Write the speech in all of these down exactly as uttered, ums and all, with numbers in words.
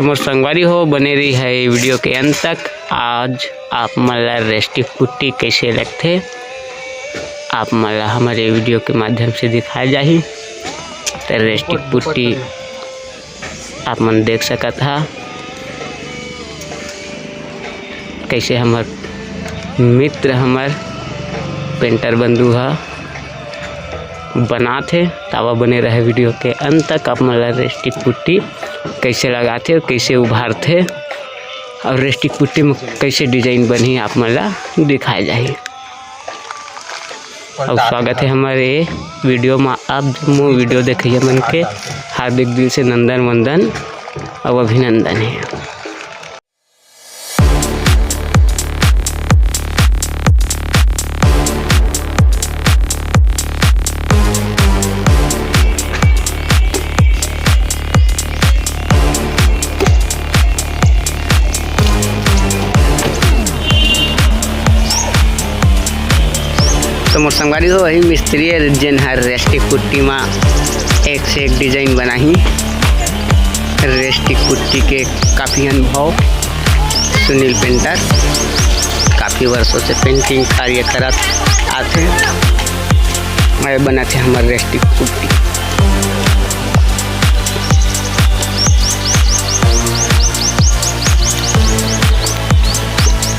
मोर संगवारी हो, बने रही है वीडियो के अंत तक। आज आप मन ला रेस्टिक पुट्टी कैसे लगथे, आप मन ला हमारे वीडियो के माध्यम से दिखाया जाही। तो रेस्टिक पुट्टी आप मन देख सकत हा, कैसे हमर मित्र, हमर पेंटर बंधु हा बनात हे। तावा बने रहे वीडियो के अंत तक। आप मन ला रेस्टिक पुट्टी कैसे लगाथे और कैसे उभारथे और रेस्टिक पुट्टी में कैसे डिजाइन बनही, आप मन ला दिखाए जाही। और स्वागत है हमारे वीडियो में। आप जम्मो वीडियो देखइया मन के हार्दिक दिल से नंदन वंदन और अभिनंदन है। तो मोर संगवारी हो, वही मिस्त्री है जेन हर रेस्टिक पुट्टी मा एक से एक डिजाइन बनाही। रेस्टिक पुट्टी के काफ़ी अनुभव सुनील पेंटर काफ़ी वर्षों से पेंटिंग कार्य करत आथे। ये बनत हे हमर रेस्टिक पुट्टी।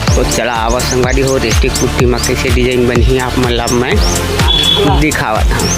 तो चला आवा संगवारी हो, रेस्टिक पुट्टी मा कैसे डिजाइन बनही, आप मन ला मैं दिखावत हूँ।